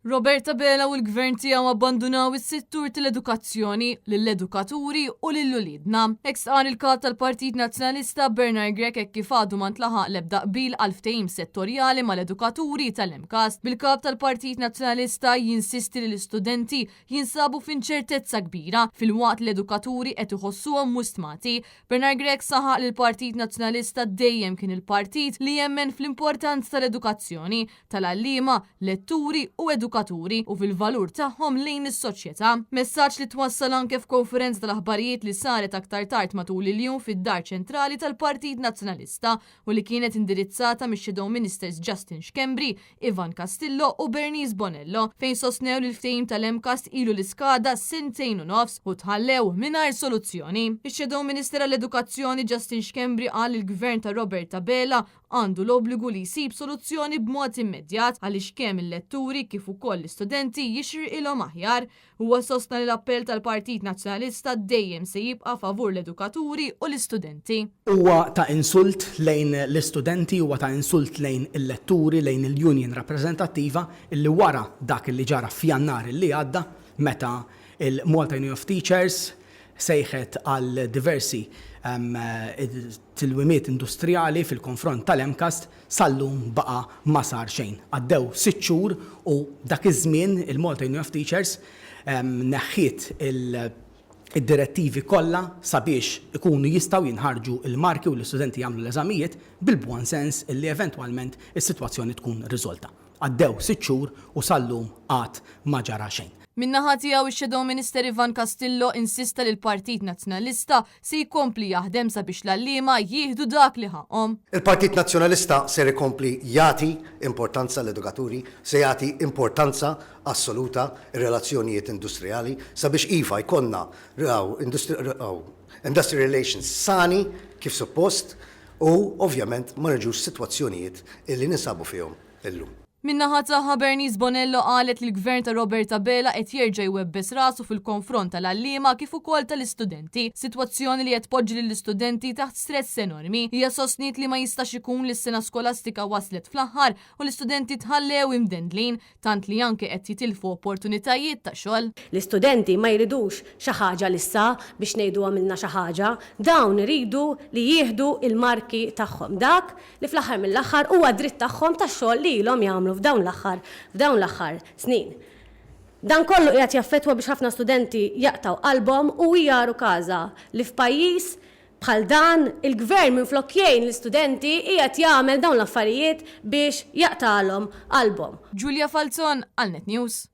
Robert Abela u l-Gvern tiegħu abbandunaw is-settur tal-edukazzjoni, lill-edukaturi u lil uliedna. Hekk stqarr il-Kap tal-Partit Nazzjonalista Bernard Grech hekk kif għadu ma ntlaħaq l-ebda qbil għal ftehim settorjali mal-edukaturi tal-MCAST, bil-Kap tal-Partit Nazzjonalista jinsisti li l-istudenti jinsabu f'inċertezza kbira filwaqt li l-edukaturi qed iħossuhom mustmati. Bernard Grech saħaq li l-Partit Nazzjonalista dejjem kien il-partit li jemmen fl-importanza tal-edukazzjoni, tal-għalliema, letturi u edukaturi u fil-valur tagħhom lejn is-soċjetà. Messaġġ li twassal anke f'konferenza tal-aħbarijiet li saret aktar tard matul il-jum fid-Dar Ċentrali tal-Partit Nazzjonalista u li kienet indirizzata mix-Shadow Ministers Justin Schembri, Ivan Castillo u Bernice Bonello fejn sostnew li l-ftehim tal-MCAST ilu li skada sentejn u nofs u tħallew mingħajr soluzzjoni. Ix-Shadow Minister għall-Edukazzjoni Justin Schembri qal li l-Gvern ta' Robert Abela għandu l-obbligu li jsib soluzzjoni b'mod immedjat għaliex kemm il-letturi kif ukoll l-istudenti jixirqilhom aħjar. Huwa sostna li l-appell tal-Partit Nazzjonalista dejjem se jibqa' favur l-edukaturi u l-istudenti. Huwa ta' insult lejn l-istudenti, huwa ta' insult lejn il-letturi, lejn il-union rappreżentattiva illi wara dak illi ġara f'Jannar illi għadda meta l-Malta Union of Teachers sejħet għal diversi tilwimiet industrijali fil-konfront tal-MCAST, sal-lum baqa' ma sar xejn. Għaddew sitt xhur u dak iż-żmien il-Malta Union of Teachers neħħiet id-direttivi kollha sabiex ikunu jistgħu jinħarġu l-marki u l-istudenti jagħmlu l-eżamijiet bil-buon sens illi eventwalment is-sitwazzjoni tkun riżolta. Għaddew sitt xhur u sal-lum għad ma ġara xejn. Min-naħa tiegħu x-Shadow Minister Ivan Castillo insista li l-Partit Nazzjonalista se jkompli jaħdem sabiex l-għalliema jieħdu dak li ħaqqhom. Il-Partit Nazzjonalista ser ikompli jagħti importanza l-edukaturi, se jagħti importanza assoluta r-relazzjonijiet industrijali sabiex iva jkollna industrial relations sani kif suppost u ovvjament ma nerġgħux f'sitwazzjonijiet illi ninsabu fihom illum. Min-naħa tagħha Bernice Bonello qalet li l-Gvern ta' Robert Abela qed jerġa' jwebbes rasu fil-konfront tal-għalliema kif ukoll tal-istudenti, sitwazzjoni li qed tpoġġi lill-istudenti taħt stress enormi. Hija sostniet li ma jistax ikun li s-sena skolastika waslet fl-aħħar u l-istudenti tħallew imdendlin, tant li anke qed jitilfu opportunitajiet ta' xogħol. L-istudenti ma jridux xi ħaġa l-issa biex ngħidu għamilna xi ħaġa, dawn iridu li jieħdu l-marki tagħhom, dak li fl-aħħar mill-aħħar huwa dritt tagħhom tax-xogħol li ilhom jagħmlu f'dawn l-aħħar f'dawn l-aħħar snin. Dan kollu qiegħed jaffettwa biex ħafna studenti jaqtgħu qalbhom u hi għarukaża li f'pajjiż bħal dan il-Gvern minflok jgħin l-istudenti qiegħed jagħmel dawn l-affarijiet biex jaqtgħalhom qalbhom. Julia Falzon għal Net News.